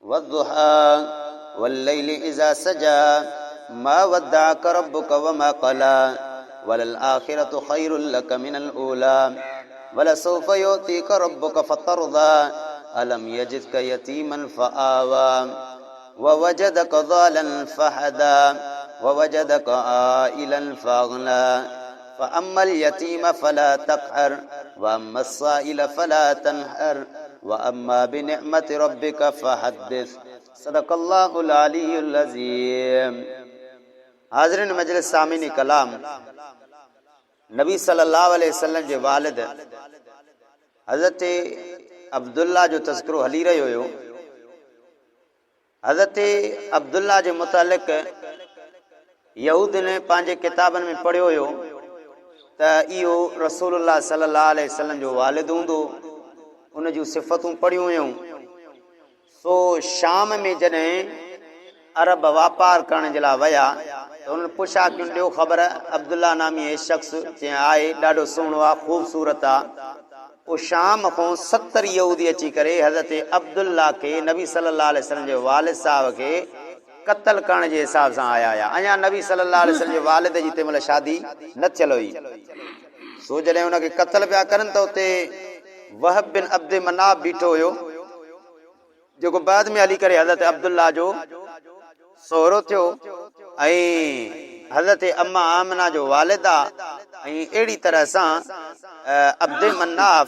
والضحى والليل إذا سجى ما ودعك ربك وما قلى وللآخرة خير لك من الأولى ولسوف يؤتيك ربك فترضى ألم يجدك يتيما فآوى ووجدك ضالا فهدى ووجدك عائلا فأغنى فأما اليتيم فلا تقهر وأما السائل فلا تنهر وأما بنعمة ربك فحدث صدق الله العلي العظيم حاضرين مجلس سامعين ڪلام نبي صلي الله عليه وسلم جي والد حضرت عبدالله جو تذڪرو هلي رهيو هيو. حضرت عبدالله جي متعلق يهودين پنهنجي ڪتابن ۾ پڙهيو هيو ته اهو رسول الله صلي الله عليه وسلم جو والد هوندو، ان جون صفتون پڙهيون هيون. سو شام ۾ جڏهن عرب واپار ڪرڻ جي لاء ويا ته انهن پڇا ڪين ڏيو خبر عبدالله نامي هي شخص چيائين آهي ڏاڍو سهڻو آ خوبصورت آ. پوء شام کان 70 يهودي اچي ڪري حضرت عبدالله کي نبي صلي الله عليه وسلم جي والد صاحب کي قتل ڪرڻ جي حساب سان آيا هيا. اڃا نبي صلي الله عليه وسلم جي والد جي تنهن مهل شادي نه ٿيل هئي. سو جڏهن ان کي قتل پيا ڪرن ته اتي وهب بن عبد مناف بيٺو هيو. جيڪو بعد ۾ هلي ڪري حضرت عبدالله جو سهرو ٿيو ۽ حضرت اما آمنه جو والد آ ۽ اهڙي طرح سان عبد مناف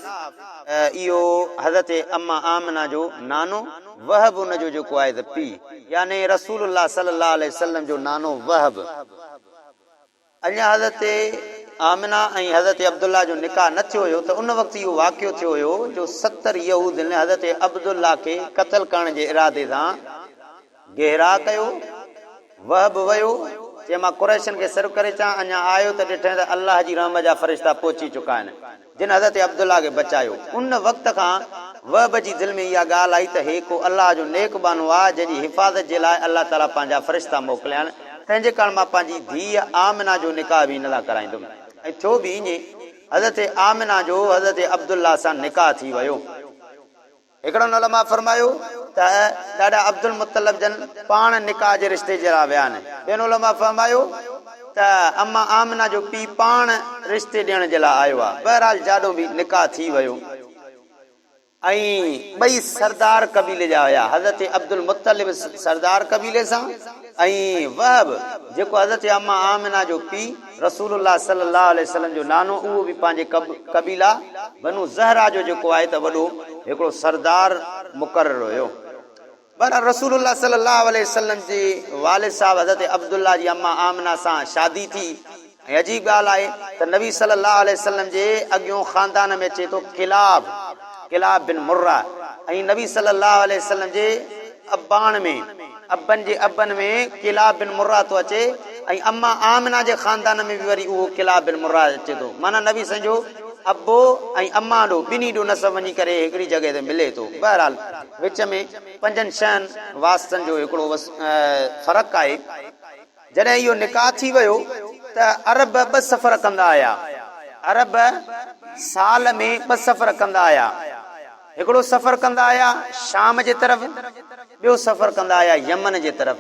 اهو حضرت اما آمنه جو نانو وهب ان جو جيڪو آهي ته پيء يعني رسول الله صلي الله عليه وسلم جو نانو وهب. اڃا حضرت آمنه ۽ حضرت عبدالله جو نڪاح نه ٿيو هيو ته ان وقت اهو واقعو ٿيو هيو جو 70 يهودين حضرت عبدالله کي قتل ڪرڻ جي ارادي سان گهيراء ڪيو. وهب ويو، چي مان قريشن کي سڏ ڪري اچان، اڃا آيو ته ڏٺائين ته الله جي رحمت جا فرشتا پهچي چڪا آهن. جن حضرت عبدالله کي بچايو. ان وقت کان وهب جي دل ۾ اها ڳالهه آئي ته هي ڪو الله جو نيڪ ٻانهو آهي، جنهن جي حفاظت جي لاء الله تعاليٰ پنهنجا فرشتا موڪليا آهن، تنهن جي ڪاڻ مان پنهنجي ڌيء آمنه جو نڪاح به هن سان ڪرائيندم. ۽ ٿيو به ائين، حضرت آمنه جو حضرت عبدالله سان نڪاح ٿي ويو. هڪڙن علماء فرمايو ته ڏاڏا عبدالمطلب جن پاڻ نڪاح جي رشتي جي لاء ويا آهن. ٻين علماء فرمايو ته اما آمنه جو پيء پاڻ رشتي ڏيڻ جي لاء آيو آهي. بهرحال جاڏو به نڪاح ٿي ويو ۽ ٻئي سردار قبيلي جا هيا. حضرت عبدالمطلب سردار قبيلي سان ۽ وهب جيڪو حضرت اما آمنه جو پيء رسول الله صلي الله عليه وسلم جو نانو اهو به پنهنجي قبيله بنو زهره جو جيڪو آهي ته وڏو هڪڙو سردار مقرر هيو. بهرحال رسول الله صلي الله عليه وسلم جي والد صاحب حضرت عبدالله جي اما آمنه سان شادي ٿي ۽ عجيب ڳالهه آهي ته نبي صلي الله عليه وسلم جي اڳيون خاندان ۾ اچي ٿو ڪلاب، ڪلاب بن مره، ۽ نبي صلي الله عليه وسلم جي اباڻ ۾، ابن جي ابن ۾ ڪلاب بن مره ٿو اچي ۽ اما آمنه جي خاندان ۾ به وري اهو ڪلاب بن مره اچي ٿو. معنيٰ نبي سائين جو ابو ۽ امان ڏو ٻنهي ڏو نسب وڃي ڪري هڪڙي جڳهه تي ملي ٿو. بهرحال وچ ۾ پنجن ڇهن واسطن جو هڪڙو فرق آهي. جڏهن اهو نڪاح ٿي ويو ته عرب ٻه سفر ڪندا آيا. عرب سال ۾ ٻه سفر ڪندا آيا. هڪڙو سفر ڪندا آيا شام جي طرف، ٻيو سفر ڪندا آيا يمن جي طرف.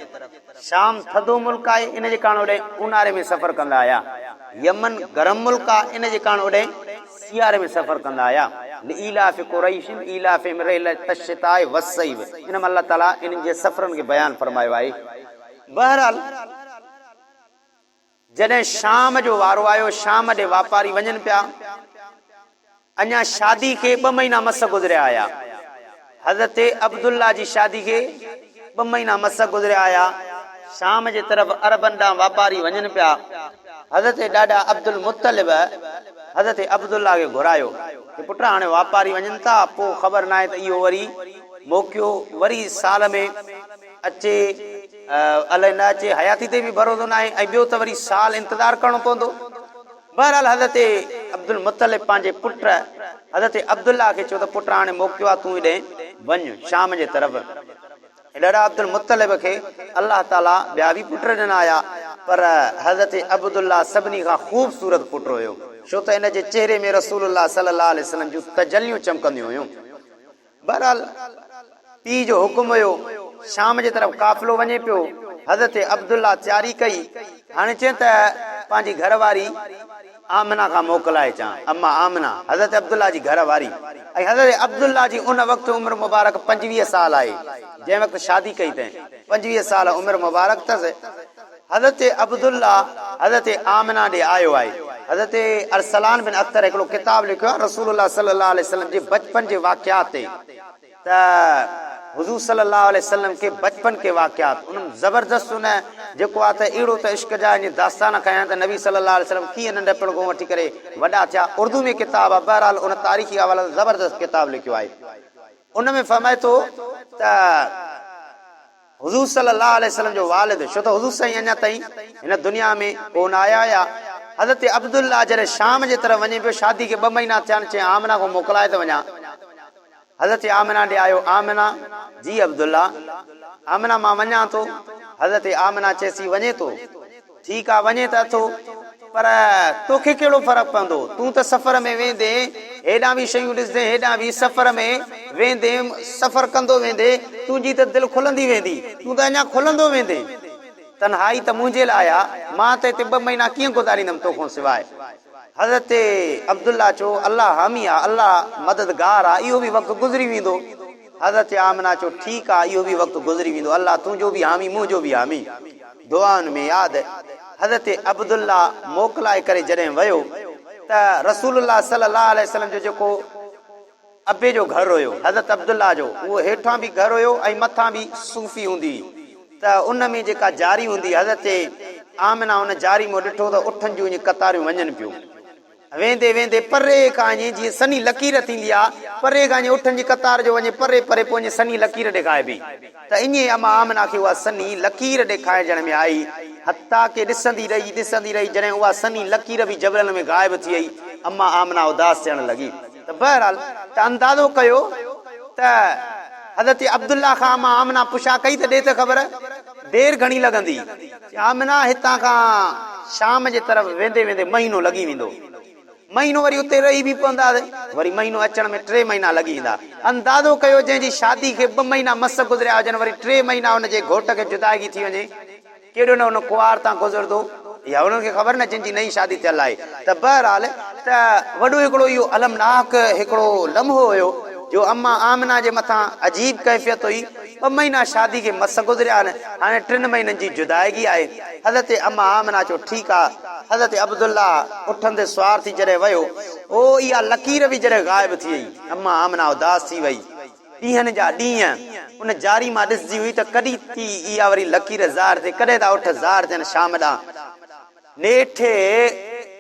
شام ٿڌو ملڪ آهي، ان جي ڪاڻ اوڏانهن اونهاري ۾ سفر ڪندا آيا. يمن گرم ملڪ آهي، ان جي ڪاڻ اوڏانهن سياري ۾ سفر ڪندا آيا. لإيلاف قريش ايلافهم رحلة الشتاء والصيف ان ۾ الله تعاليٰ انهن جي سفرن کي بيان فرمايو آهي. بهرحال جڏهن شام جو وارو آيو، شام ڏي واپاري وڃن پيا. اڃا شادي کي ٻه مهينا مس گذريا هيا. حضرت عبدالله جي شادي کي ٻه مهينا مس گذريا هيا. شام جي طرف عربن ڏانهن واپاري وڃن پيا. حضرت ڏاڏا عبدالمطلب حضرت عبدالله کي گهرايو ته پٽ هاڻي واپاري وڃن ٿا، پوء خبر ناهي ته اهو وري موقعو وري سال ۾ اچي الائي نه اچي، حياتي تي به ڀروسو ناهي ۽ ٻيو ته وري سال انتظار ڪرڻو پوندو. بهرحال حضرت عبدالمطلب پنهنجي پٽ حضرت عبدالله کي چيو ته پٽ هاڻي موقعو آهي تون هيڏانهن وڃ شام جي طرف. ڏاڏا عبدالمطلب کي الله تعاليٰ ٻيا به پٽ ڏنا هيا پر حضرت عبدالله سڀني کان خوبصورت پٽ هيو ڇو ته هن جي چهري ۾ رسول الله صلي الله عليه وسلم جون تجليون چمڪنديون هيون. بهرحال پيء جو حڪم هيو. شام جي طرف قافلو وڃي پيو. حضرت عبدالله تياري ڪئي. هاڻي چين ته پنهنجي گهر واري آمنه کان موڪلائي اچان. اما آمنه، حضرت عبدالله جي گهر واري ۽ حضرت عبدالله جي ان وقت عمر مبارڪ 25 سال آهي، جنهن وقت شادي ڪئي تنهن 25 سال عمر مبارڪ اٿس. حضرت عبدالله حضرت آمنه ڏي آيو آهي. حضرت ارسلان بن اختر هڪڙو ڪتاب لکيو آهي رسول الله صلي الله عليه وسلم جي بچپن جي واقعات تي ته حضور صلي الله عليه وسلم کي بچپن ڪي واقعات انهن زبردست ان جيڪو آهي ته اهڙو ته عشق جا ائين داستان کنيا آهن ته نبي صلي الله عليه وسلم ڪيئن ننڍپڻ کان وٺي ڪري وڏا ٿيا اردو ۾ ڪتاب آهي بهرحال ان تاريخي حوالي سان زبردست ڪتاب لکيو آهي ان ۾ فرمائي ٿو ته حضور صلي الله عليه وسلم جو والد، ڇو ته حضور سائين اڃا تائين هن دنيا ۾ ڪو نه آيا هيا. حضرت عبدالله جڏهن شام جي طرف وڃي پيو، شادي کي ٻه مهينا ٿيا آهن، چيائين آمنه کان موڪلائي ته وڃان. حضرت آمنه ڏي آيو، آمنه، جي عبدالله، آمنه مان وڃان ٿو. حضرت آمنه چيس هي وڃي ٿو. ٺيڪ آ وڃي ته اٿو، پر توکي ڪهڙو فرق پوندو، تون ته سفر ۾ ويندين، هيڏانهن به شيون ڏسندين، هيڏانهن به سفر ۾ ويندين، سفر ڪندو ويندين، تنهنجي ته دل کلندي ويندي، تون ته اڃا کلندو ويندين. تنهائي ته منهنجي لاء آ، مان ته هتي ٻه مهينا ڪيئن گذاريندم توکون سواء. حضرت عبدالله چيو، الله حامي آ، الله مددگار آ، اهو به وقت گذري ويندو. حضرت آمنه چيو، ٺيڪ آ، اهو به وقت گذري ويندو، الله تنهنجو به حامي، منهنجو به حامي. دعائن ۾ ياد حضرت عبدالله موڪلائي ڪري جڏهن ويو ته رسول الله صلي الله عليه وسلم جو جيڪو ابي جو گهر هيو حضرت عبدالله جو اهو هيٺان به گهر هيو ۽ مٿان به صوفي هوندي هئي ته ان ۾ جيڪا جاري هوندي حضرت آمنه ان جاري مان ڏٺو ته اٺن جون ائين قطاريون وڃن پيون. ويندي ويندي پري کان ائين جيئن سنهي لڪير ٿيندي آ، پري کان ائين اٺن جي قطار جو وڃي پري پري پوء ائين سنهي لڪير ڏيکائبي ته ائين اما آمنه کي اها سنهي لڪير ڏيکائجڻ ۾ آئي، حتيٰ ڪه ڏسندي رهي، ڏسندي رهي، جڏهن اها سنهي لڪير به جبلن ۾ غائب ٿي وئي، اما آمنه اداس ٿيڻ لڳي ته بهرحال ته اندازو ڪيو ته حضرت عبدالله کان اما آمنه پڇا ڪئي ته ڏي ته خبر دير گهڻي لڳندي؟ آمنه هتان کان شام جي طرف ويندي ويندي مهينو لڳي ويندو. مهينو وري اتي رهي به پونداسين. وري مهينو اچڻ ۾ ٽي مهينا لڳي ويندا. اندازو ڪيو جنهن جي شادي کي ٻه مهينا مس گذريا هجن وري ٽي مهينا ان جي گهوٽ کي جدائگي ٿي وڃي. ڪيڏو نه ان ڪنوار تان گذرندو. اها انهن کي خبر نه جن جي نئين شادي ٿيل آهي. ته بهرحال ته وڏو هڪڙو اهو المناڪ هڪڙو لمحو هيو جو اما آمنه جي مٿان عجيب ڪيفيت هئي. ٻه مهينا شادي کي مس گذريا آهن، هاڻي ٽن مهينن جي جدائگي آهي. حضرت اما آمنه چيو، ٺيڪ آ. حضرت عبدالله اٺن تي سوار ٿي جڏهن ويو، او اها لڪير به جڏهن غائب ٿي وئي. اما آمنه اداس ٿي وئي. ڏينهن جا ڏينهن ان جاري مان ڏسجي هئي ته ڪڏهن ٿي اها وري لڪير ظاهر ٿئي، ڪڏهن ٿا اٺ ظاهر ٿين شام ڏانهن. نيٺ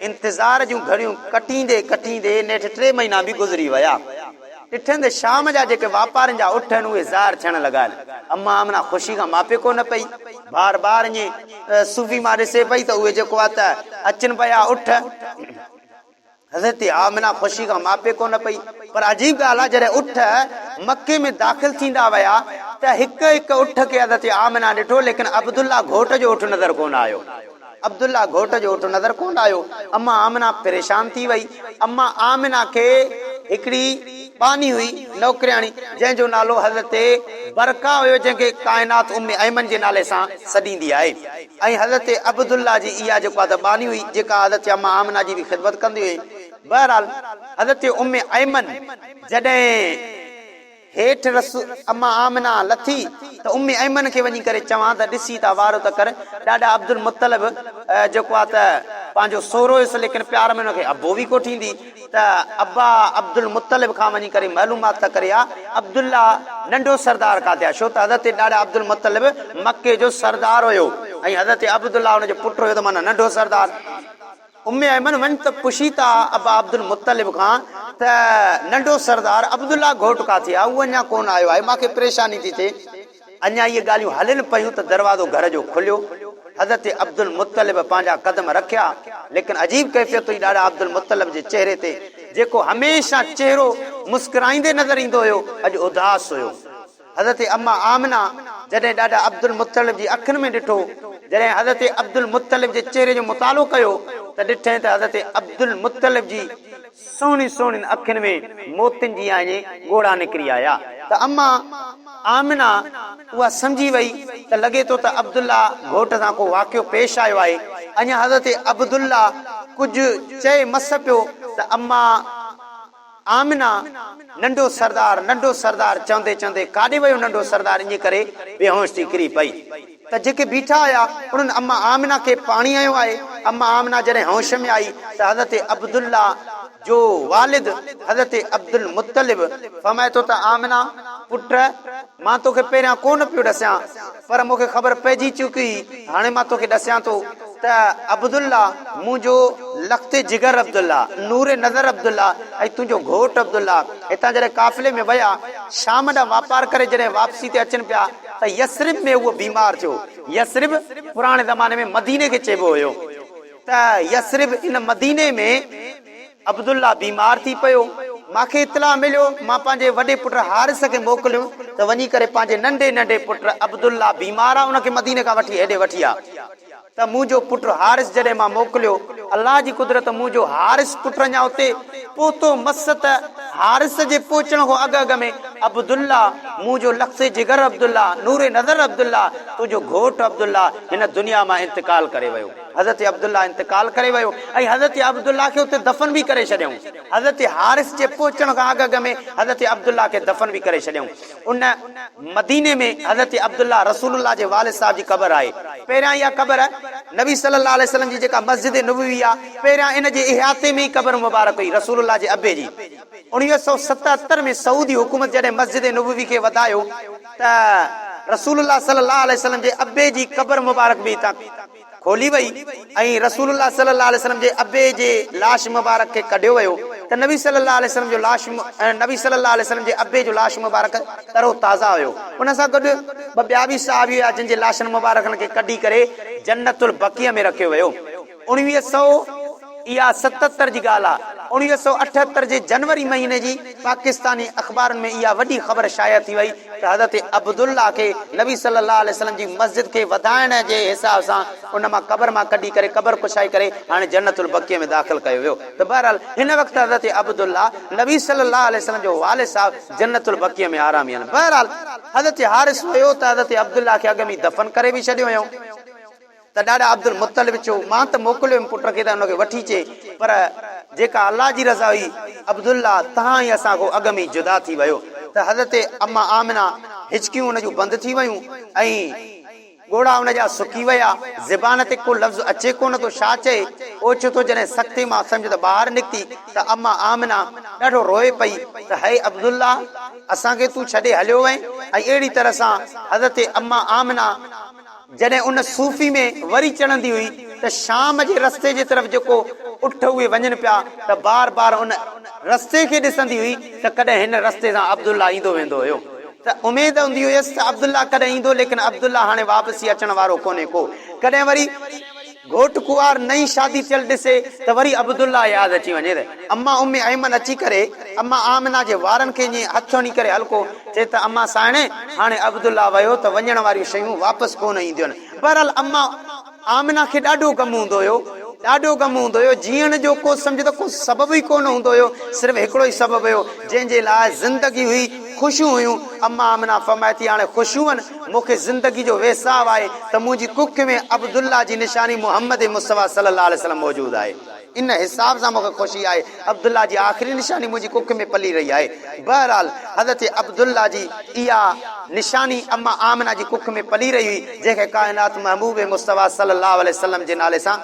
انتظار جون گهڙيون ڪٽيندي ڪٽيندي نيٺ ٽي مهينا به گذري ويا. ڏٺم ته شام جا جيڪي واپارين جا اٺ آهن اهي ظاهر ٿيڻ لڳا آهن. اما آمنه خوشي کان ماپي ڪو نه پئي. بار بار ائين صوفي مان ڏسي پئي ته اهي جيڪو آهي ته اچن پيا اٺ. حضرت آمنه خوشي کان ماپي ڪونه پئي پر عجيب ڳالهه آهي جڏهن اٺ مڪي ۾ داخل ٿيندا ويا ته هڪ هڪ اٺ کي حضرت آمنه ڏٺو ليڪن عبدالله گهوٽ جو اٺ نظر ڪونه آيو عبدالله گهوٽ جو اٺ نظر ڪونه آيو اما آمنه پريشان ٿي وئي اما آمنه کي هڪڙي ٻانهي هئي نوڪرياڻي جنهن جو نالو حضرت برڪه هيو جنهن کي ڪائنات ام ايمن جي نالي سان سڏيندي آهي ۽ حضرت عبدالله جي اها جيڪو آهي ته ٻانهي هئي جيڪا حضرت اما آمنه جي به خدمت ڪندي هئي. بهرحال حضرت ام ايمن جڏهن هيٺ اما آمنه لٿي ته ام ايمن کي وڃي ڪري چوان ته ڏسي ته وارو ته ڪر ڏاڏا عبدالمطلب جيڪو آهي ته پنهنجو سهرو هيس ليڪن پيار ۾ ان کي ابو به ڪوٺيندي ته ابا عبدالمطلب کان وڃي ڪري معلومات ته ڪري ها، عبدالله ننڍو سردار ڪاٿي آهي؟ ڇو ته حضرت ڏاڏا عبدالمطلب مڪي جو سردار هيو ۽ حضرت عبدالله ان جو پٽ هيو ته معنيٰ ننڍو سردار. ام ايمن وڃ ته پڇي ته ابا عبدالمطلب کان ته ننڍو سردار عبدالله گهوٽ ڪاٿي آهي؟ اهو اڃا ڪونه آيو آهي، مان کي پريشاني ٿي ٿئي. اڃا اهي ڳالهيون هلن پيون ته دروازو گهر جو کليو. حضرت عبدالمطلب پنهنجا قدم رکيا، ليڪن عجيب ڪيفيت هئي ڏاڏا عبدالمطلب جي چهري تي، جيڪو هميشه چهرو مسڪرائيندي نظر ايندو هيو، اڄ اداس هيو. حضرت اما آمنه جڏهن ڏاڏا عبدالمطلب جي اکين ۾ ڏٺو، جڏهن حضرت عبدالمطلب جي چهري جو مطالعو ڪيو ته ڏٺائين ته حضرت عبدالمطلب جي سهڻين سهڻين اکين ۾ موتين جيان ائين ڳوڙها نڪري آيا ته اما! آمنه اها سمجهي وئي ته لڳي ٿو ته عبدالله گهوٽ سان ڪو واقعو پيش آيو آهي. اڃا حضرت عبدالله ڪجهه چئي مس پيو ته اما آمنه ننڍو سردار، ننڍو سردار چوندي چوندي ڪاڏي ويو ننڍو سردار ائين ڪري بيهوش ٿي ڪري پئي. ته جيڪي بيٺا هيا انهن اما آمنه کي پاڻي هنيو آهي. اما آمنه جڏهن هوش ۾ آئي ته حضرت عبدالله جو والد حضرت عبدالمطلب فرمائي ٿو ته آمنه پٽ مان توکي پهريان ڪو نه پيو ڏسيان پر مون کي خبر پئجي چڪي هئي هاڻي مان توکي ڏسيان ٿو ته عبدالله منهنجو لخت جگر عبدالله، نور نظر عبدالله ۽ تنهنجو گهوٽ عبدالله هتان جڏهن قافلي ۾ ويا شام ڏانهن واپار ڪري جڏهن واپسي تي اچن پيا ته يثرب ۾ اهو بيمار ٿيو. يثرب پراڻي زماني ۾ مديني کي چئبو هيو ته يثرب ان مديني ۾ عبدالله بيمار ٿي پيو. مان کي اطلاع مليو، مان پنهنجي وڏي پٽ حارث کي موڪليم ته وڃي ڪري پنهنجي ننڍي ننڍي پٽ عبدالله بيمار آ ان کي مديني کان وٺي هيڏي وٺي آ. ته منهنجو پٽ حارث جڏهن مان موڪليو، الله جي قدرت منهنجو حارث پٽ اڃا اتي پهتو مس ته حارث جي پهچڻ کان اڳ اڳ ۾ عبدالله، منهنجو لخت جگر عبدالله، نور نظر عبدالله، تنهنجو گهوٽ عبدالله هن دنيا مان انتقال ڪري ويو. حضرت عبدالله انتقال ڪري ويو ۽ حضرت عبدالله کي اتي دفن به ڪري ڇڏيائون. حضرت حارث جي پهچڻ کان اڳ اڳ ۾ حضرت عبدالله کي دفن به ڪري ڇڏيائون. ان مديني ۾ حضرت عبدالله رسول الله جي والد صاحب جي قبر آهي. پهريان اها قبر نبي صلي الله عليه وسلم جي جيڪا مسجد نبوي آهي پهريان ان جي احاطي ۾ ئي قبر مبارڪ هئي رسول الله جي ابي جي. 1977 ۾ سعودي حڪومت جڏهن مسجد نبوي کي وڌايو ته رسول الله صلي الله عليه وسلم جي ابي جي قبر مبارڪ به هتان کولي وئي ۽ رسول الله صلي الله عليه وسلم جي ابي جي لاش مبارڪ کي ڪڍيو ويو ته نبي صلي الله عليه وسلم جو لاش نبي صلي الله عليه وسلم جي ابي جو لاش مبارڪ ترو تازه هيو ان سان گڏ ٻه ٻيا به صحابي هيا جن جي لاشن مبارڪن کي ڪڍي ڪري جنت البقيع ۾ رکيو ويو اوڻويهه سئو اها 77 جي ڳالهه آهي. 1978 جي جنوري مهيني جي پاڪستاني اخبارن ۾ اها وڏي خبر شايع ٿي وئي ته حضرت عبدالله کي نبي صلي الله عليه وسلم جي مسجد کي وڌائڻ جي حساب سان ان مان قبر مان ڪڍي ڪري قبر ڪشائي ڪري هاڻي جنت البقيع ۾ داخل ڪيو ويو ته بهرحال هن وقت حضرت عبدالله نبي صلي الله عليه وسلم جو والد صاحب جنت البقيع ۾ آرامي آهن. بهرحال حضرت حارث ويو ته حضرت عبدالله کي اڳ ۾ ئي دفن ڪري به ڇڏيو هيائون. ته ڏاڏا عبدالمطلب چيو، مان ته موڪليو هيم پٽ کي ته ان کي وٺي اچي، پر جيڪا الله جي رضا هئي، عبدالله تهان ۽ اسان کان اڳ ۾ ئي جدا ٿي ويو ته حضرت اما آمنه هچڪيون ان جون بند ٿي ويون ۽ ڳوڙها ان جا سڪي ويا، زبان تي ڪو لفظ اچي ڪونه ٿو، ڇا چئي؟ اوچتو جڏهن سڪتي مان سمجهه ته ٻاهر نڪتي ته اما آمنه ڏاڍو روئي پئي ته هي عبدالله! اسان کي تون ڇڏي هليو وئين ۽ اهڙي طرح سان حضرت اما آمنه جڏهن ان صوفي ۾ وري چڙهندي هئي ته شام جي رستي جي طرف جيڪو اٺ اهي وڃن پيا ته بار بار ان رستي کي ڏسندي هئي ته ڪڏهن هن رستي سان عبدالله ايندو ويندو هيو ته اميد هوندي هيس ته عبدالله ڪڏهن ايندو ليڪن عبدالله هاڻي واپسي اچڻ وارو ڪونهي ڪو ڪڏهن وري گهوٽ ڪنوار نئين شادي ٿيل ڏسي ته وري عبدالله ياد اچي وڃي ته اما ام ايمن اچي ڪري اما آمنه جي وارن کي ائين هٿ هڻي ڪري هلڪو چئي ته اما سائڻي هاڻي عبدالله ويو ته وڃڻ واريون شيون واپس ڪونه اينديون. بهرحال اما آمنه کي ڏاڍو غم هوندو هيو، ڏاڍو غم هوندو هيو، جيئڻ جو ڪو سمجهه ته ڪو سبب ئي ڪونه هوندو هيو، صرف هڪڙو ئي سبب هيو جنهن جي لاء زندگي هئي، خوشيون هيون، اما آمنه فرمائي ٿي هاڻي خوشيون آهن، مون کي زندگي جو ويساهه آهي ته منهنجي ڪک ۾ عبدالله جي نشاني محمد مصطفيٰ صلي الله عليه وسلم موجود آهي. ان حساب سان مون کي خوشي آهي. عبدالله جي آخري نشاني منهنجي ڪک ۾ پلي رهي آهي. بهرحال حضرت عبدالله جي اها نشاني اما آمنه جي ڪک ۾ پلي رهي هئي، جنهن کي ڪائنات محبوب مصطفيٰ صلي الله عليه وسلم جي نالي سان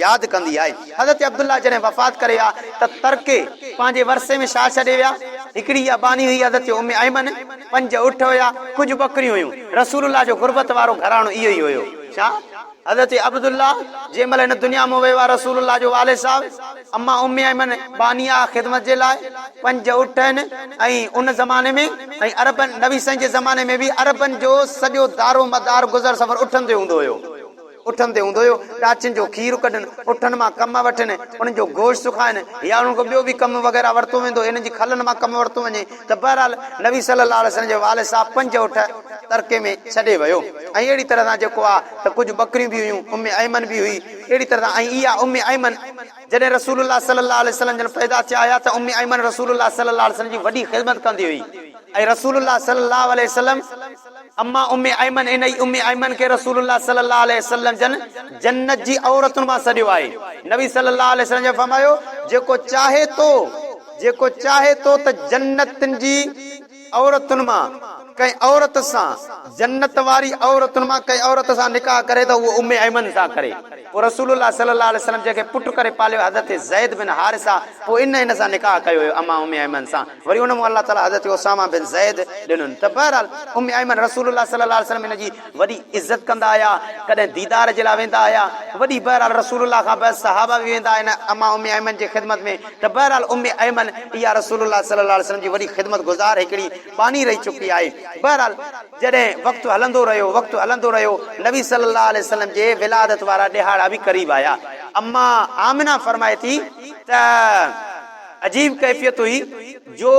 ياد ڪندي آهي. حضرت عبدالله جڏهن وفات ڪري ويا ته ترڪي پنهنجي ورثي ۾ ڇا ڇڏي ويا؟ هڪڙي اها ٻانهي هئي حضرت ام ايمن، پنج اٺ هيا، ڪجهه ٻڪريون هيون. رسول الله جو غربت وارو گهراڻو اهو ئي هيو. ڇا؟ حضرت عبدالله جنهن مهل هن دنيا مان ويو آهي رسول الله جو والد صاحب، اما ام ايمن ٻانهي آهي خدمت جي لاء، پنج اٺ آهن ۽ ان زماني ۾ ۽ عربن نبي سائين جي زماني ۾ به عربن جو سڄو دارومدار گذر سفر اٺن تي هوندو هيو. اٺن تي هوندو هيو، ڏاچين جو کير ڪڍن، اٺن مان ڪم وٺن، انهن جو گوشت کائن يا انهن کان ٻيو به ڪم وغيره ورتو ويندو هو، انهن جي کلن مان ڪم ورتو وڃي ته بهرحال نبي صلي الله عليه وسلم جو والد صاحب پنج اٺ ترڪي ۾ ڇڏي ويو ۽ اهڙي طرح سان جيڪو آ ته ڪجهه ٻڪريون به هيون، ام ايمن به هئي، اهڙي طرح سان ۽ اها ام ايمن جڏهن رسول الله صلي الله عليه وسلم جن پيدا ٿيا هيا ته ام ايمن رسول الله صلي الله عليه وسلم جي وڏي خدمت ڪندي هئي. ۽ رسول الله صلي الله عليه وسلم اما ام ايمن انهي ام ايمن کي رسول الله صلي الله عليه وسلم جن جنت جي عورتن مان سڏيو آهي. نبي صلي الله عليه وسلم جن فرمايو، جيڪو چاهي ٿو جيڪو چاهي ٿو ته جنتن جي عورتن مان ڪنهن عورت سان جنت واري عورتن مان ڪنهن عورت سان نڪاح ڪري ته اهو ام ايمن سان ڪري. پوء رسول الله صلي الله عليه وسلم جنهن کي پٽ ڪري پاليو حضرت زيد بن حارثه پوء ان هن سان نڪاح ڪيو هيو اما ام ايمن سان. وري ان مان الله تعاليٰ حضرت اسامه بن زيد ڏنن ته بهرحال ام ايمن رسول الله صلي الله عليه وسلم هن جي وڏي عزت ڪندا هيا ڪڏهن ديدار جي لاء ويندا هيا وڏي بهرحال رسول الله کان بعد صحابه به ويندا هن اما ام ايمن جي خدمت ۾ ته بهرحال ام ايمن اها رسول الله صلي الله عليه وسلم جي وڏي خدمت گذار هڪڙي ٻانهي رهي چڪي آهي بهرحال جڏهن وقت هلندو رهيو وقت هلندو رهيو نبي صلي الله عليه وسلم جي ولادت وارا ڏهاڙا به قريب آيا اما آمنه فرمائي ٿي ته عجيب ڪيفيت هئي جو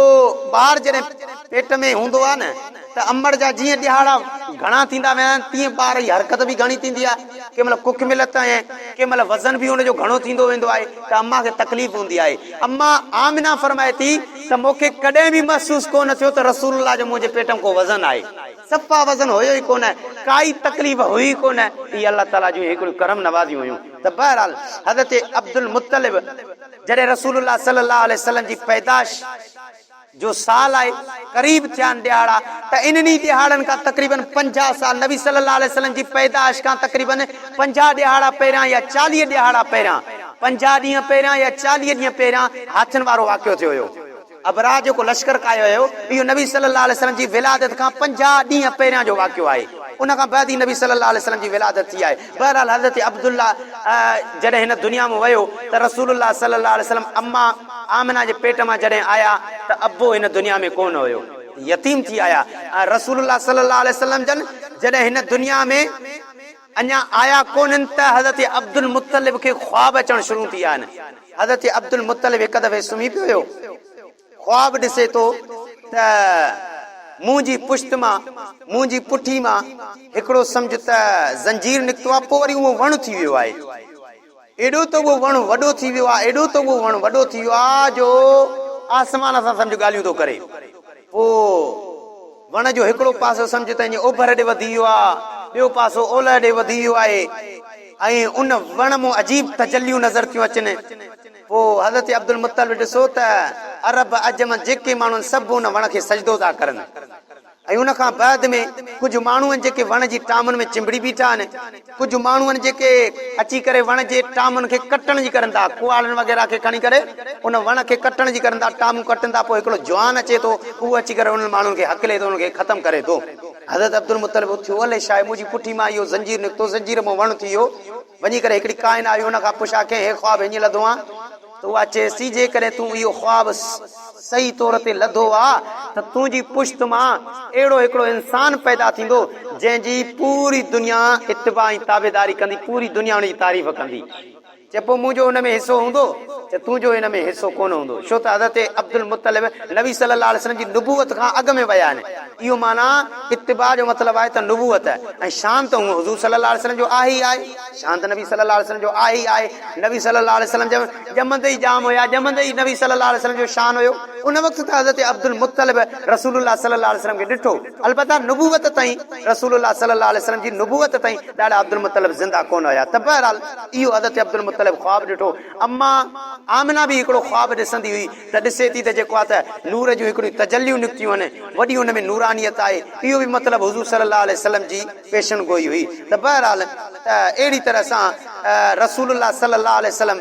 ٻار جڏهن پيٽ ۾ هوندو آهي نه ته امڙ جا جيئن ڏهاڙا گهڻا ٿيندا ويندا آهن تيئن ٻار جي حرڪت به گهڻي ٿيندي آهي ڪنهن مهل ڪک ملت ۽ ڪنهن مهل وزن به ان جو گهڻو ٿيندو ويندو آهي ته اما کي تڪليف هوندي آهي. اما آمنه فرمائي ٿي ته مون کي ڪڏهن به محسوس ڪو نه ٿيو ته رسول الله جو منهنجي پيٽ ۾ ڪو وزن آهي. صفا وزن هيو ئي ڪونه، ڪائي تڪليف هئي ئي ڪونه. اهي الله تعاليٰ جون هڪڙيون ڪرم نوازيون هيون ته بهرحال حضرت عبدالمطلب جڏهن رسول الله صلي الله عليه وسلم جي پيدائش جو سال آهي، قريب ٿيا آهن ڏهاڙا ته انهن ئي ڏهاڙن کان تقريباً 50 سال نبي صلي الله عليه وسلم جي پيدائش کان تقريباً 50 ڏهاڙا پهريان يا 40 ڏهاڙا پهريان، 50 ڏينهن پهريان يا 40 ڏينهن پهريان هاٿين وارو واقعو ٿيو هيو. ابرهه جيڪو لشڪر ڪاهيو هيو، اهو نبي صلي الله عليه وسلم جي ولادت کان 50 ڏينهن پهريان جو واقعو آهي. ان کان بعد ئي نبي صلي الله عليه وسلم جي ولادت ٿي آهي. بهرحال حضرت عبدالله جڏهن هن دنيا مان ويو ته رسول الله صلي الله عليه وسلم اما آمنه جي پيٽ مان جڏهن آيا ته ابو هن دنيا ۾ ڪونه هيو، يتيم ٿي آيا. رسول الله صلي الله عليه وسلم جن جڏهن هن دنيا ۾ اڃا آيا ڪونهن ته حضرت عبدالمطلب کي خواب اچڻ شروع ٿي ويا آهن. حضرت عبدالمطلب هڪ دفعي سمهي پيو هيو. خواب ڏسي ٿو ته منهنجي پشت مان، منهنجي پٺي مان هڪڙو سمجهه ته زنجير نڪتو آهي، پوء وري اهو وڻ ٿي ويو آهي. ايڏو ته اهو وڻ وڏو ٿي ويو آهي، ايڏو ته اهو وڻ وڏو ٿي ويو آهي جو آسمان سان سمجهه ڳالهيون ٿو ڪري. پوء وڻ جو هڪڙو پاسو سمجهه ته ائين اوڀر ڏي وڌي ويو آهي، ٻيو پاسو اولهه ڏي وڌي ويو آهي ۽ ان وڻ مان عجيب تجليون نظر ٿيون اچن. پوء حضرت عبدالمطلب ڏسو ته عرب عجم جيڪي ماڻهو آهن سڀ ان وڻ کي سجدو ٿا ڪرن ۽ ان کان بعد ۾ ڪجهه ماڻهو آهن جيڪي وڻ جي ٽامن ۾ چنبڙي بيٺا آهن، ڪجهه ماڻهو آهن جيڪي اچي ڪري وڻ جي ٽامن کي ڪٽڻ جي ڪرن ٿا، ڪهاڙن وغيره کي کڻي ڪري ان وڻ کي ڪٽڻ جي ڪرن ٿا، ٽامون ڪٽن ٿا، پوء هڪڙو جوان اچي ٿو اهو اچي ڪري انهن ماڻهن کي هڪلي ٿو انهن کي ختم ڪري ٿو. حضرت عبدالمطلب اٿيو، الائي ڇا آهي منهنجي پٺي مان اهو زنجير نڪتو، زنجير مان وڻ ٿي ويو. وڃي ڪري هڪڙي ڪاهن آئي ان کان پڇا ڪيائين هي خواب هيئن لڌو آن؟ ته اها چيس ٿي جيڪڏهن تون اهو خواب صحيح طور تي لڌو آ ته تنهنجي پشت مان اهڙو هڪڙو انسان پيدا ٿيندو جنهن جي پوري دنيا اتباع ۽ تابعداري ڪندي پوري دنيا ان جي تعريف ڪندي. چي پوء منهنجو ان ۾ حصو هوندو؟ چي تنهنجو ان ۾ حصو ڪونه هوندو ڇو ته حضرت عبدالمطلب نبي صلي الله عليه وسلم جي نبوت کان اڳ ۾ ويا آهن. اهو معنيٰ اتباع جو مطلب آهي ته نبوت ۽ شان ته هونء حضور صلي الله عليه وسلم جو آهي ئي آهي. شان ته نبي صلي الله عليه وسلم جو آهي ئي آهي. نبي صلي الله عليه وسلم ڄمندي ئي ڄام هيا، ڄمندي ئي نبي صلي الله عليه وسلم جو شان هيو. ان وقت ته حضرت عبدالمطلب رسول الله صلي الله عليه وسلم کي ڏٺو، البته نبوت تائين رسول الله صلي الله عليه وسلم جي نبوت تائين ڏاڏا عبدالمطلب زنده ڪونه هيا ته بهرحال اهو حضرت عبدالمطلب خواب ڏٺو. اما آمنه به هڪڙو خواب ڏسندي هئي. ته ڏسي ٿي ته جيڪو آهي ته نور جون هڪڙيون تجليون نڪتيون آهن، وڏي ان ۾ نورانيت آهي، اهو به مطلب حضور صلي الله عليه وسلم جي پيشن گوئي هئي ته بهرحال ته اهڙي طرح سان رسول الله صلي الله عليه وسلم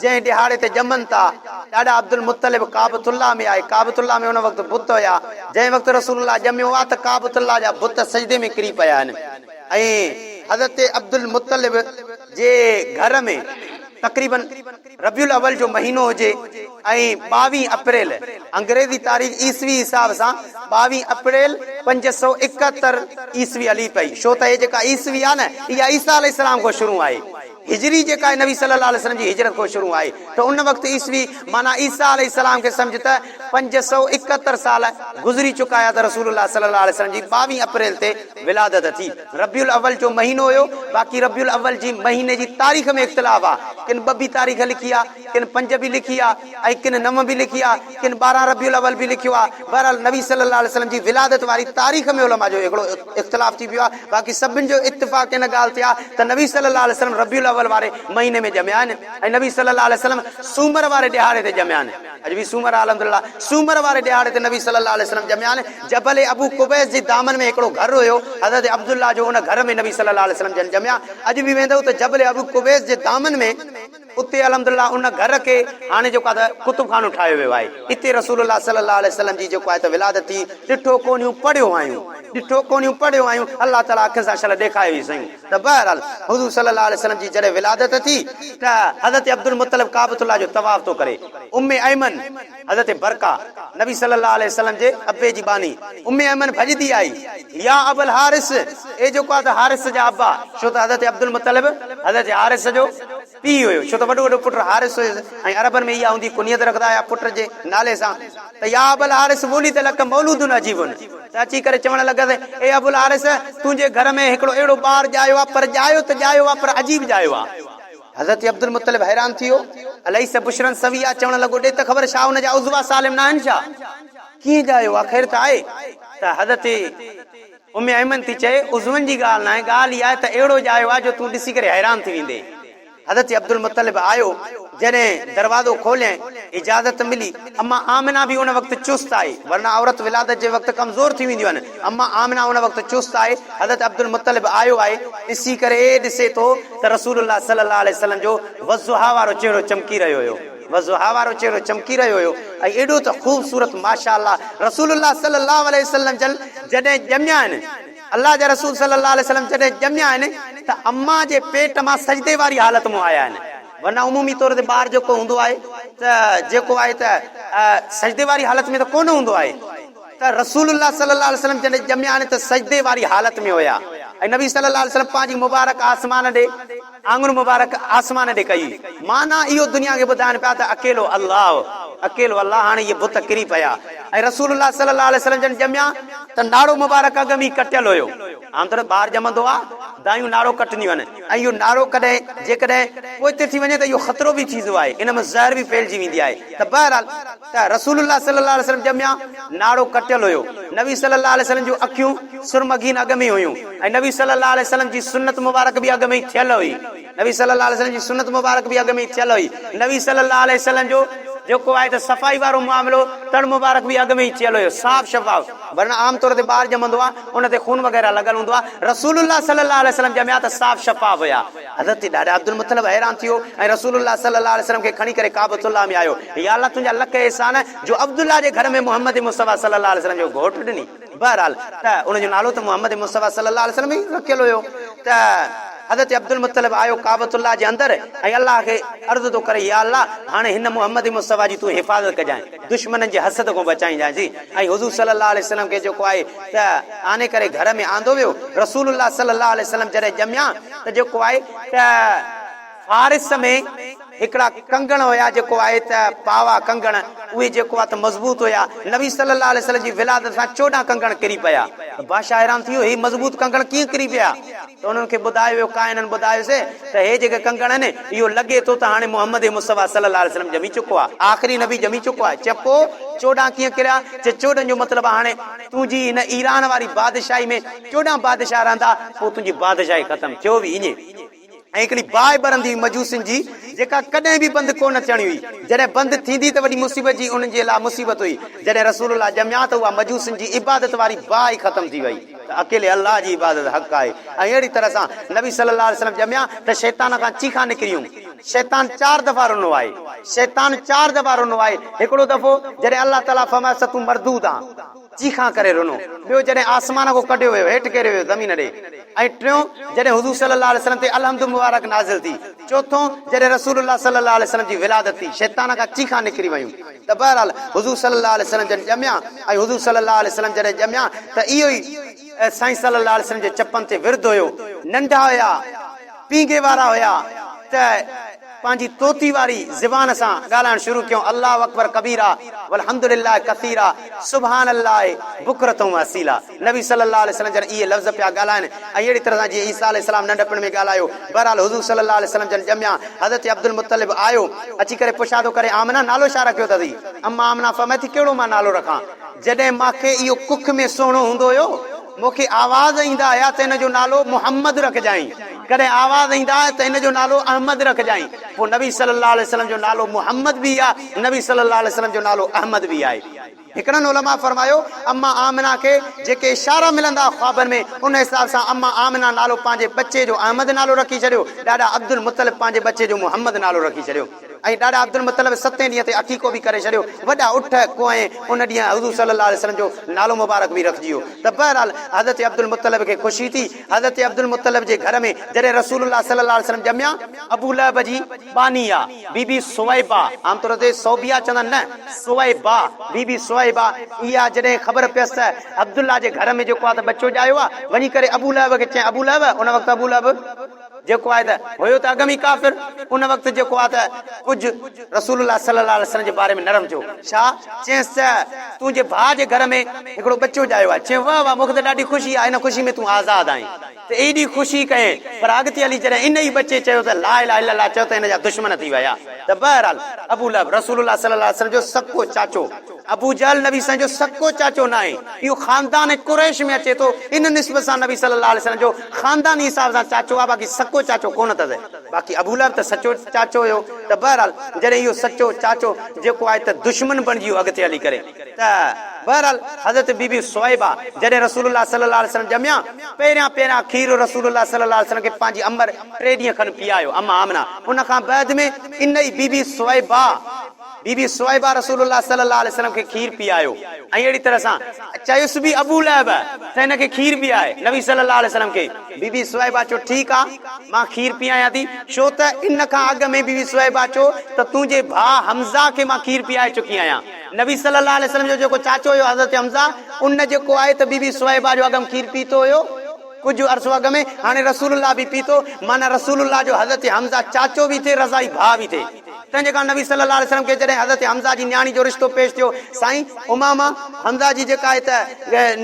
جنهن ڏهاڙي تي ڄمن ٿا، ڏاڏا عبدالمطلب ڪعبة الله ۾ آهي، ڪعبة الله ۾ ان وقت بت هيا، جنهن وقت رسول الله ڄميو آهي ته ڪعبة الله جا بت سجدي ۾ ڪري پيا آهن ۽ حضرت عبدالمطلب جي گهر ۾ تقريباً ربيع الاول جو مهينو هجي ۽ ٻاويهه اپريل انگريزي تاريخ عيسوي حساب سان ٻاويهه اپريل 571 عيسوي هلي پئي ڇو ته هي جيڪا عيسوي آهي نه اها عيسيٰ عليه السلام کان شروع آهي. هجري جيڪا آهي نبي صلي الله عليه وسلم جي هجرت کان شروع آهي ته ان وقت عيسوي معنيٰ عيسيٰ عليه السلام کي سمجهه ته 571 سال گذري چڪا هيا ته رسول الله صلي الله عليه وسلم جي 22 اپريل تي ولادت ٿي. ربيع الاول جو مهينو هيو، باقي ربيع الاول جي مهيني جي تاريخ ۾ اختلاف آ، ڪن ٻه به تاريخ لکي آ، ڪن پنج به لکي آ ۽ ڪن نو به لکي آ، ڪن 12 ربيع الاول به لکيو آ. بهرحال نبي صلي الله عليه وسلم جي ولادت واري تاريخ ۾ علماء جو هڪڙو اختلاف ٿي پيو آ، باقي سڀن جو اتفاق ان ڳالهه تي آ ته نبي صلي الله عليه وسلم ربيع الاول واري مهيني ۾ ڄميا آهن ۽ نبي صلي الله عليه وسلم سومر واري ڏهاڙي تي ڄميا آهن. اڄ به سومر آ الحمدلله سومر واري ڏهاڙي تي نبي صلي الله عليه وسلم ڄميا آهن. جبل ابو قبيس جي دامن ۾ هڪڙو گهر هيو حضرت عبدالله جو ان گهر ۾ نبي صلي الله عليه وسلم جن ڄميا. اڄ به ويندؤ ته جبل ابو قبيس جي دامن ۾ اتي الحمدلله ان گهر کي هاڻي جيڪو آهي ته ڪتب خانو ٺاهيو ويو آهي. اتي رسول الله صلي الله عليه وسلم جي جيڪو آهي ته ولادت ٿي. ڏٺو ڪونهيون پڙهيو آهيون. ڏٺو ڪونهيون پڙهيو آهيون. الله تعالي اکين سان شل ڏيکاريو ئي سهيون. ته بهرحال حضور صلي الله عليه وسلم جي جڏهن ولادت ٿي ته حضرت عبدالمطلب ڪعبة الله جو طواف ٿو ڪري. ام ايمن، حضرت برڪه، نبي صلي الله عليه وسلم جي ابي جي ٻانهي، ام ايمن ڀڄندي آئي، يا ابا الحارث، اي جيڪو آهي ته حارث جا ابا، ڇو ته حضرت عبدالمطلب حضرت حارث جو پيء هيو، ڇو ته وڏو وڏو پٽ حارث هيس ۽ عربن ۾ اها هوندي ڪنيت رکندا هيا پٽ جي نالي سان ته يا ابا الحارث ولد لک مولود عجيب ته اچي ڪري چوڻ لڳس اي ابو الحارث تنهنجي گهر ۾ هڪڙو اهڙو ٻار ڄايو آهي پر ڄايو ته ڄايو آهي پر عجيب ڄايو آهي. حضرت عبدالمطلب حيران ٿي ويو، اليس بشرا سويا چوڻ لڳو ڏي ته خبر ڇا ان جا عضوا سالم ناهن ڇا؟ ڪيئن ڄايو آ خير ته آهي؟ ته حضرت ام ايمن ٿي چئي عضون جي ڳالهه ناهي ڳالهه اها آهي ته اهڙو ڄايو آ جو تون ڏسي ڪري حيران ٿي ويندين. حضرت عبدالمطلب آيو جڏهن دروازو کوليائين اجازت ملي اما آمنه به ان وقت چست آئي ورنه عورت ولادت جي وقت ڪمزور ٿي وينديون آهن اما آمنه ان وقت چست آئي حضرت عبدالمطلب آيو آهي ڏسي ڪري ڏسي ٿو ته رسول الله صلي الله عليه وسلم جو والضحيٰ وارو چهرو چمڪي رهيو هيو والضحيٰ وارو چهرو چمڪي رهيو هيو ۽ ايڏو ته خوبصورت ماشاء الله رسول الله صلي الله عليه وسلم جن جڏهن ڄميا آهن الله جا رسول صلي الله عليه وسلم جڏهن ڄميا آهن ته اما جي پيٽ مان سجدي واري حالت مان آيا آهن ورنه عمومي طور تي ٻار جيڪو هوندو آهي ته جيڪو آهي ته سجدي واري حالت ۾ ته ڪونه هوندو آهي ته رسول الله صلي الله عليه وسلم جڏهن ڄميا آهن ته سجدي واري حالت ۾ هيا ۽ نبي صلي الله عليه وسلم پنهنجي مبارڪ آسمان ڏي آڱر مبارڪ آسمان ڏي ڪئي معنيٰ اهو دنيا کي ٻڌائن پيا ته اڪيلو الله اڪيلو الله هاڻي اهي بت ڪري پيا ۽ رسول الله صلي الله عليه وسلم جن ڄميا ته ناڙو مبارڪ اڳ ۾ ئي ڪٽيل هيو عام طرح ٻار ڄمندو آ دايون ناڙو ڪٽنديون آهن ۽ اهو نعرو ڪڏهن جيڪڏهن پوئتي ٿي وڃي ته اهو خطرو به ٿيندو آهي، ان مان زهر به ڦهلجي ويندي آهي ته بهرحال ته رسول الله صلي الله عليه وسلم ڄميا ناڙو ڪٽيل هيو، نبي صلي الله عليه وسلم جون اکيون سرمگين اڳ ۾ ئي هيون ۽ نبي صلي الله عليه وسلم جي سنت مبارڪ به اڳ ۾ ئي ٿيل هئي، نبي صلي الله عليه وسلم جي سنت مبارڪ به اڳ ۾ ئي ٿيل هئي، نبي صلي الله عليه وسلم جو جيڪو آهي ته صفائي وارو معاملو تڙ مبارڪ به اڳ ۾ ئي ٿيل هيو، صاف شفاف، ورنه عام طور تي ٻار ڄمندو آهي ان تي خون وغيره لڳل هوندو آهي، رسول الله صلي الله عليه وسلم ڄميا ته صاف شفاف هيا. حضرت ڏاڏا عبدالمطلب حيران ٿي ويو ۽ رسول الله صلي الله عليه وسلم کي کڻي ڪري ڪعبة الله ۾ آيو. يا الله تنهنجا لک احسان جو عبدالله جي گهر ۾ محمد مصطفيٰ صلي الله عليه وسلم جو گهوٽ ڏني. بهرحال ته ان جو نالو ته محمد مصطفيٰ صلي الله عليه وسلم ئي رکيل هيو ته حضرت عبدالمطلب آيو ڪعبة الله جي اندر ۽ الله کي عرض ٿو ڪري يا الله هاڻي هن محمد مصطفيٰ جي تون حفاظت ڪجانء دشمنن جي حسد کان بچائينجانء جي ۽ حضور صلي الله عليه وسلم کي جيڪو آهي ته آني ڪري گهر ۾ آندو ويو. رسول الله صلي الله عليه وسلم جڏهن ڄميا ته جيڪو آهي ته فارس ۾ هڪڙا ڪنگڻ هيا جيڪو آهي ته پاوا ڪنگڻ اهي جيڪو آهي ته مضبوط هيا. نبي صلي الله عليه وسلم جي ولادت سان 14 ڪنگڻ ڪري پيا ته بادشاهه حيران ٿي ويو هي مضبوط ڪنگڻ ڪيئن ڪري پيا؟ ته انهن کي ٻڌايو ويو ڪاهنن ٻڌايوسي ته هي جيڪي ڪنگڻ آهن اهو لڳي ٿو ته هاڻي محمد مصطفيٰ صلي الله عليه وسلم ڄمي چڪو آهي آخري نبي ڄمي چڪو آهي چي پوء 14 ڪيئن ڪريا چي 14 جو مطلب آهي هاڻي تنهنجي هن ايران واري بادشاهي ۾ 14 بادشاهه رهندا پوء تنهنجي بادشاهي ختم ٿيو به ائين ۽ هڪڙي باهه ٻرندي هئي مجوسين جي جيڪا ڪڏهن به بند ڪو نه ٿيڻي هئي جڏهن بند ٿيندي ته وڏي مصيبت جي انهن جي لاء مصيبت هئي جڏهن رسول الله ڄميا ته اها مجوسين جي عبادت واري باهه ئي ختم ٿي وئي ته اڪيلي الله جي عبادت حق آهي ۽ اهڙي طرح سان نبي صلي الله عليه وسلم ڄميا ته شيطان کان چيخان نڪريون شيطان چار دفعا رنو آهي شيطان چار دفعا رنو آهي هڪڙو دفعو جڏهن الله تعالي فرمايس ته تون مردود آن چيخان ڪري رنو ٻيو جڏهن آسمان کان ڪڍيو ويو هيٺ ڪيريو ويو زمين ڏي ۽ ٽيون جڏهن حضور صلي الله عليه وسلم تي الحمد مبارڪ نازل ٿي چوٿون جڏهن رسول الله صلي الله عليه وسلم جي ولادت ٿي شيطان کان چيخان نڪري ويون ته بهرحال حضور صلي الله عليه وسلم جن ڄميا ۽ حضور صلي الله عليه وسلم جڏهن ڄميا ته اهو ئي سائين صلي الله عليه وسلم جي چپن تي ورد هيو. ننڍا هيا، پينگهي وارا هيا، ته پنهنجي طوطي واري زبان سان ڳالهائڻ شروع ڪيائون، الله اڪبر ڪبيرا والحمد لله ڪثيرا سبحان الله بڪرة و اصيلا. نبي صلي الله عليه وسلم جن اهي لفظ پيا ڳالهائن ۽ اهڙي طرح سان جيئن عيسيٰ عليه السلام ننڍپڻ ۾ ڳالهايو. بهرحال حضور صلي الله عليه وسلم جن ڄميا، حضرت عبدالمطلب آيو، اچي ڪري پڇا ٿو ڪري آمنه نالو ڇا رکيو اٿسي؟ اما آمنه فرمائي ٿي ڪهڙو مان نالو رکان؟ جڏهن مان کي اهو ڪک ۾ سهڻو هوندو هيو، مون کي آواز ايندا هيا ته هن جو نالو محمد رکجانء، ڪڏهن آواز ايندا هيا ته هن جو نالو احمد رکجانء، پوء نبي صلي الله عليه وسلم جو نالو محمد به آهي، نبي صلي الله عليه وسلم جو نالو احمد به آهي. هڪڙن علماء فرمايو، اما آمنه کي جيڪي اشارا ملندا ها خوابن ۾، ان حساب سان اما آمنه نالو پنهنجي ٻچي جو احمد نالو رکي ڇڏيو، ڏاڏا عبدالمطلب پنهنجي ٻچي جو محمد نالو رکي ڇڏيو ۽ ڏاڏا عبدالمطلب ستين ڏينهن تي عقيقو به ڪري ڇڏيو، وڏا اٺ ڪوئين ان ڏينهن حضور صلي الله عليه وسلم جو نالو مبارڪ به رکجي ويو ته بهرحال حضرت عبدالمطلب کي خوشي ٿي، حضرت عبدالمطلب جي گهر ۾ جڏهن رسول الله صلي الله عليه وسلم ڄميا، ابولهب جي ٻانهي آ بي بي ثويبه، عام طور تي ثوبيه چوندا آهن نه، ثويبه، بي بي ثويبه، اها جڏهن خبر پيس ته عبدالله جي گهر ۾ جيڪو آ ته ٻچو ڄايو آ، وڃي ڪري ابولهب کي چيائين، ابولهب، ان وقت ابولهب جيڪو آهي ته هيو ته اڳ ۾ ئي ڪافر، ان وقت جيڪو آ ته ڪجهه رسول الله صلي الله عليه وسلم جي باري ۾ نرم ٿيو، ڇا؟ چيس ته تنهنجي ڀاء جي گهر ۾ هڪڙو ٻچو ڄايو آهي، چيائين واه واه مون کي ته ڏاڍي خوشي آهي، ان خوشي ۾ تون آزاد آهين. ته ايڏي خوشي ڪئين پر اڳتي هلي جڏهن ان ئي ٻچي چيو ته لا اله الا الله چيو ته هن جا دشمن ٿي ويا ته بهرحال ابو لهب رسول الله صلي الله عليه وسلم جو سڪو چاچو ابو جهل نبي سائين جو سڪو چاچو ناهي اهو خاندان قريش ۾ اچي ٿو ان نسبت سان نبي صلي الله عليه وسلم جو خانداني حساب سان چاچو آهي باقي سڪو چاچو ڪونه اٿس باقي ابو لهب ته سچو چاچو هيو ته بهرحال جڏهن اهو سچو چاچو جيڪو آهي ته دشمن بڻجي ويو اڳتي هلي ڪري ته بهرحال حضرت بي بي ثويبه جڏهن رسول الله صلي الله عليه وسلم ڄميا، پهريان پهريان کير رسول الله صلي الله عليه وسلم کي پنهنجي امڙ ٽي ڏينهن کن پيايو، اما آمنه، ان کان بعد ۾ ان ئي بي بي ثويبه، بي بي ثويبه رسول الله صلي الله عليه وسلم کي کير پيايو ۽ اهڙي طرح سان چيس به ابو لهب ته هن کي کير پياء نبي صلي الله عليه وسلم کي، بي بي ثويبه چيو ٺيڪ آ مان کير پيايان ٿي، ڇو ته ان کان اڳ ۾ بي بي ثويبه چيو ته تنهنجي ڀاء حمزه کي مان کير پيائي چڪي آهيان. نبي صلي الله عليه وسلم جو جيڪو چاچو هيو حضرت حمزه ان جيڪو آهي ته بي بي ثويبه جو اڳم کير پيتو هيو ڪجهه عرصو اڳ ۾ هاڻي رسول الله به پيتو معنيٰ رسول الله جو حضرت حمزه چاچو به ٿئي رضائي ڀاء به ٿئي تنهن جي ڪاڻ نبي صلي الله عليه وسلم کي جڏهن حضرت حمزه جي نياڻي جو رشتو پيش ٿيو سائين امامه حمزه جي جيڪا آهي ته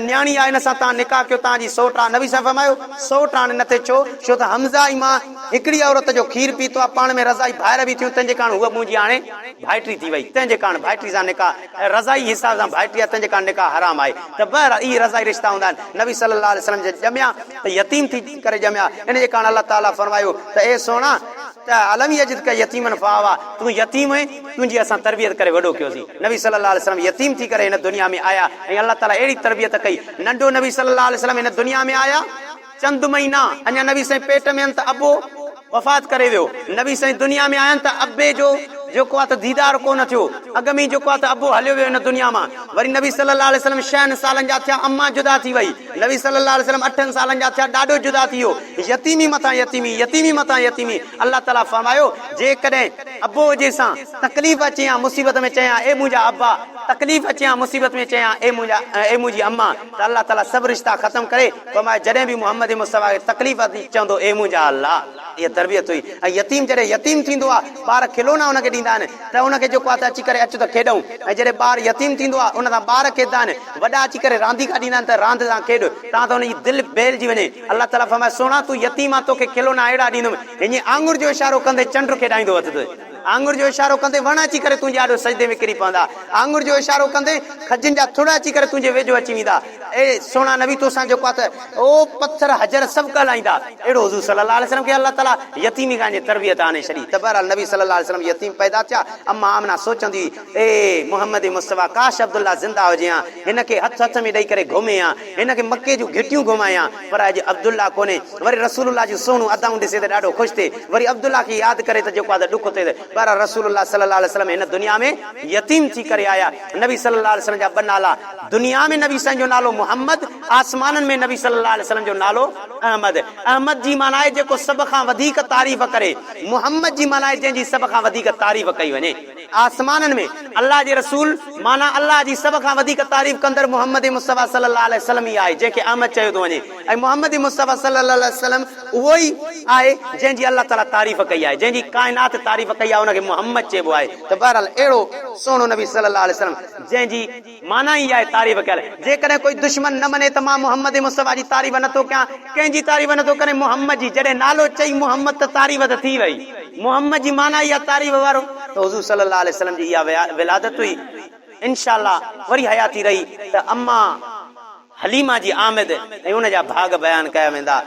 نياڻي آهي ان سان توهان نڪاح ڪيو توهان جي سئوٽ آهي نبي صاحب فرمايو سئوٽ هاڻي نه ٿئي ڇو ڇو ته حمزه ۽ مان هڪڙي عورت جو کير پيتو آهي پاڻ ۾ رضائي ڀائر به ٿيون تنهن جي ڪاڻ هوء منهنجي هاڻي ڀائٽي ٿي وئي، تنهن جي ڪاڻ ڀائٽي سان نڪاح رضائي حساب سان ڀائٽي آهي، تنهن جي ڪاڻ نڪاح حرام آهي ته بهرحال اهي رضائي رشتا هوندا آهن. نبي صلي الله عليه وسلم جڏهن ڄميا ته يتيم ٿي ڪري ڄميا، ان جي ڪاڻ الله تعاليٰ فرمايو ته اي سهڻا! ته الم يجدک يتيما فآويٰ تون يتيم هئين، تنهنجي اسان تربيت ڪري وڏو ڪيوسين. نبي صلي الله عليه وسلم يتيم ٿي ڪري هن دنيا ۾ آيا ۽ الله تعاليٰ اهڙي تربيت ڪئي، ننڍو نبي صلي الله عليه وسلم هن دنيا ۾ آيا، چند مهينا اڃا نبي سائين پيٽ ۾ هن ته ابو وفات ڪري ويو. نبي سائين دنيا ۾ آيا ته ابي جو جيڪو آ ته ديدار ڪو نه ٿيو. اڳ ۾ ئي جيڪو آ ته ابو هليو ويو هن دنيا مان. وري نبي صلي الله عليه وسلم شهن سالن جا ٿيا امان جدا ٿي وئي. نبي صلي الله عليه وسلم اٺن سالن جا ٿيا ڏاڏو جدا ٿي ويو. يتيمي مٿان يتيمي، يتيمي مٿان يتيمي. الله تعالي فرمايو جيڪڏهن ابو هجي سان تڪليف اچي ها مصيبت ۾ چئي ها اي منهنجا ابا تڪليف اچي ها مصيبت ۾ چئي ها اي منهنجا اي منهنجي امان ته الله تعالي سڀ رشتا ختم ڪري فرمايو، جڏهن به محمد مصطفيٰ کي تڪليف اٿي چوندو اي منهنجا الله! اها تربيت هئي ۽ يتيم جڏهن يتيم ٿيندو آهي ٻار کلونا ان کي ڏيندا آهن ته ان کي جيڪو آهي ته اچي ڪري اچ ته کيڏون ۽ جڏهن ٻار يتيم ٿيندو آهي ان سان ٻار کيڏندا آهن وڏا اچي ڪري رانديڪا ڏيندا آهن ته راند سان کيڏ تان ته ان جي دل بهلجي وڃي الله تعاليٰ فرمايو سهڻا تون يتيم آهين توکي کلونا اهڙا ڏيندم هيئن آڱر جو اشارو ڪندي چنڊ کيڏائيندو وتندو. آڱر جو اشارو ڪندي وڻ اچي ڪري تنهنجي آڏو سجدي ۾ ڪري پوندا. آڱر جو اشارو ڪندي کجين جا ٿڙ اچي ڪري تنهنجي ويجهو اچي ويندا. اي سهڻا نبي توسان جيڪو آهي ته او پٿر حجر سڀ ڳالهائيندا. اهڙو حضور صلي الله عليه وسلم کي الله تعالي يتيمي کان جي تربيت آڻي ڇڏي ته بهرحال نبي صلي الله عليه وسلم يتيم پيدا ٿيا. اما آمنه سوچندي هئي اي محمد مصطفيٰ ڪاش عبدالله زنده هجي ها هن کي هٿ هٿ ۾ ڏئي ڪري گهمي ها هن کي مڪي جون گهٽيون گهمايان پر اڄ عبدالله ڪونهي. وري رسول الله جون سهڻون ادائون ڏسي ته ڏاڍو خوش ٿئي. وري عبدالله کي ياد ڪري ته جيڪو آ ته ڏک ٿئي ته بهرحال رسول الله صلي الله عليه وسلم هن دنيا ۾ يتيم ٿي ڪري آيا. نبي صلي الله عليه وسلم جا ٻه نالا، دنيا ۾ نبي سائين جو نالو محمد، آسمانن ۾ نبي صلي الله عليه وسلم جو نالو احمد. احمد جي معنيٰ آهي جيڪو سڀ کان وڌيڪ تعريف ڪري. محمد جي معنيٰ آهي جنهن جي سڀ کان وڌيڪ تعريف ڪئي وڃي. آسمانن ۾ الله جي رسول معنيٰ الله جي سڀ کان وڌيڪ تعريف ڪندڙ محمد مصطفيٰ صلي الله عليه وسلم ئي آهي جنهن کي احمد چيو ٿو وڃي ۽ محمد مصطفيٰ صلي الله عليه وسلم اهو ئي آهي جنهن جي الله تعاليٰ تعريف ڪئي آهي، جنهن جي ڪائنات تعريف ڪئي آهي ان کي محمد چئبو آهي ته بهرحال اهڙو سهڻو نبي صلي الله عليه وسلم جنهن جي معنيٰ ئي آهي تعريف ڪيل. جيڪڏهن ڪوئي دشمن نه مڃي ته مان محمد مصطفيٰ جي تعريف نه ٿو ڪيان، ڪنهن جي تعريف نه ٿو ڪرين؟ محمد جي، جڏهن نالو چئي محمد ته تعريف ته ٿي وئي. محمد جي معنيٰ ئي آهي تعريف وارو ته حضور صلي الله عليه وسلم جي اها ولادت هئي. انشاء الله وري حياتي رهي ته اما حليمه جي آمد ۽ ان جا ڀاڳ بيان ڪيا ويندا.